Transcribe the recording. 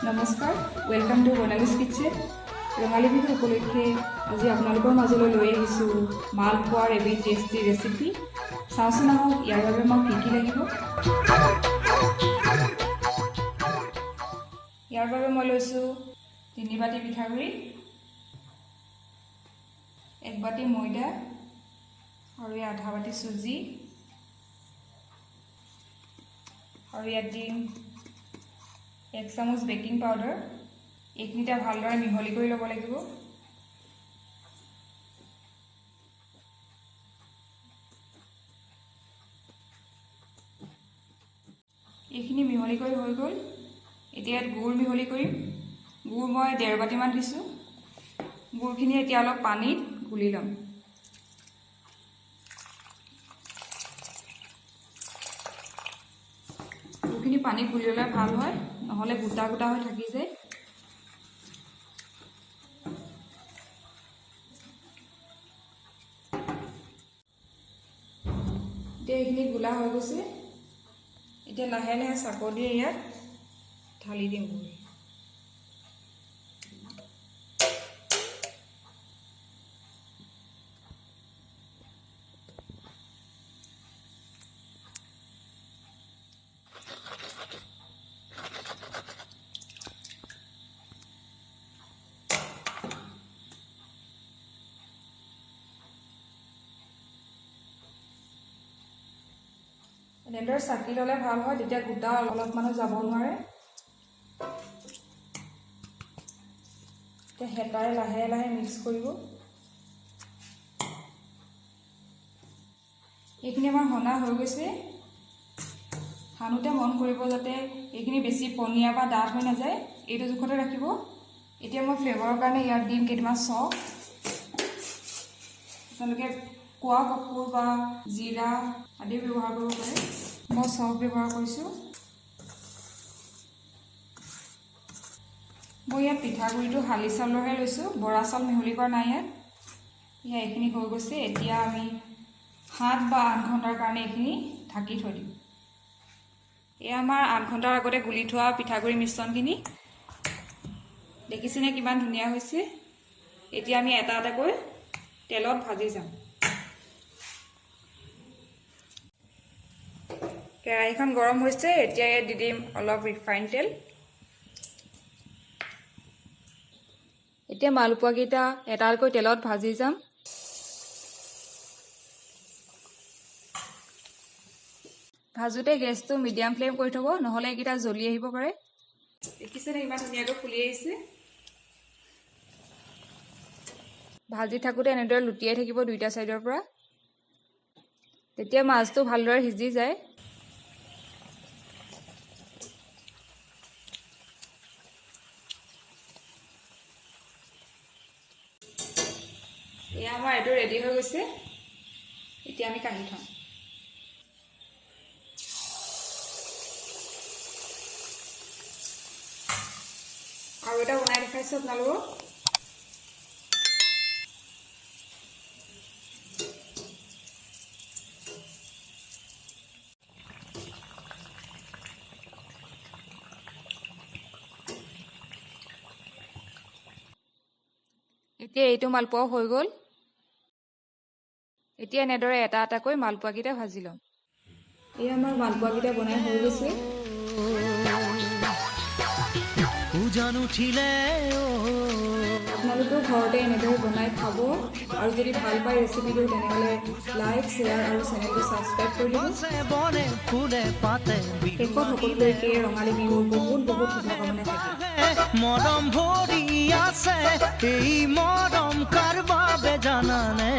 নমস্কাৰ, welcome to বৰ্ণালীজ কিটচেন। ৰঙালী বিহু উপলক্ষে আজি আপোনালোকৰ মাজলৈ লৈ আহিছোঁ মালপোৱাৰ এবিধ টেষ্টি ৰেচিপি। চাওঁচোন আহক, ইয়াৰ বাবে আমাক কি কি লাগিব। ইয়াৰ বাবে মই লৈছোঁ 3 বাটি পিঠাগুড়ি, 1 বাটি ময়দা আৰু এই আধা বাটি চুজি আৰু ইয়াত দিম 1 চামুচ বেকিং পাউডাৰ। এইখিনিতে ভালদৰে মিহলি কৰি ল'ব লাগিব। এইখিনি মিহলি কৰি হৈ গ'ল। এতিয়া ইয়াত গুড় মিহলি কৰিম। গুড় মই 1.5 বাটিমান দিছোঁ। গুড়খিনি এতিয়া অলপ পানীত গুলি ল'ম। গুড়খিনি পানীত গুলি ল'লে ভাল হয়, নহ'লে গোটা গোটা হৈ থাকি যায়। এতিয়া এইখিনি গোলা হৈ গৈছে। এতিয়া লাহে লাহে চাকনিৰে ইয়াত ঢালি দিম গুড়। এনেদৰে চাকি ল'লে ভাল হয়, তেতিয়া গোটা অলপমানো যাব নোৱাৰে। এতিয়া হেতাৰে লাহে লাহে মিক্স কৰিব। এইখিনি আমাৰ সনা হৈ গৈছে। সানোতে মন কৰিব যাতে এইখিনি বেছি পনীয়া বা ডাঠ হৈ নাযায়, এইটো জোখতে ৰাখিব। এতিয়া মই ফ্লেভাৰৰ কাৰণে ইয়াত দিম কেইটামান চফ। আপোনালোকে কোৱা কপৌৰ বা জিৰা আদিও ব্যৱহাৰ কৰিব পাৰে। মই চফ ব্যৱহাৰ কৰিছোঁ। মই ইয়াত পিঠাগুড়িটো শালি চাউলৰহে লৈছোঁ, বৰা চাউল মিহলি কৰা নাই ইয়াত। এয়া এইখিনি হৈ গৈছে। এতিয়া আমি 7 বা 8 ঘণ্টাৰ কাৰণে এইখিনি ঢাকি থৈ দিম। এয়া আমাৰ 8 ঘণ্টাৰ আগতে গুলি থোৱা পিঠাগুড়ি মিশ্ৰণখিনি। দেখিছেনে কিমান ধুনীয়া হৈছে? এতিয়া আমি এটা এটাকৈ তেলত ভাজি যাম। কেৰাহীখন গৰম হৈছে। এতিয়া ইয়াত দি দিম অলপ ৰিফাইন তেল। এতিয়া মালপোৱাকেইটা এটা এটাকৈ তেলত ভাজি যাম। ভাজোতে গেছটো মিডিয়াম ফ্লেম কৰি থ'ব, নহ'লে এইকেইটা জ্বলি আহিব পাৰে। দেখিছেনে ইমান ধুনীয়াকৈ ফুলি আহিছে? ভাজি থাকোঁতে এনেদৰে লুটিয়াই থাকিব দুইটা ছাইডৰ পৰা, তেতিয়া মাছটো ভালদৰে সিজি যায়। এয়া আমাৰ এইটো ৰেডি হৈ গৈছে। এতিয়া আমি কাঢ়ি থ'ম। আৰু এটা বনাই দেখাইছোঁ আপোনালোকক। এতিয়া এইটো মালপোৱাও হৈ গ'ল। এতিয়া এনেদৰে এটা এটাকৈ মালপোৱাকেইটা ভাজি ল'ম। এই আমাৰ মালপোৱাকেইটা বনাই হৈ গৈছে। উজান উঠিলে অ। আপোনালোকেও ঘৰতে এনেদৰে বনাই খাব আৰু যদি ভাল পায় ৰেচিপিটো, তেনেহ'লে লাইক, শ্বেয়াৰ আৰু চেনেলটো ছাবস্ক্ৰাইব কৰি দিব। গছে বনে ফুলে পাতে। শেষত সকলোলৈকে ৰঙালী বিহুৰ বহুত বহুত শুভকামনা থাকিল। মৰম ভৰি আছে, এই মৰম কাৰ বাবে জানানে?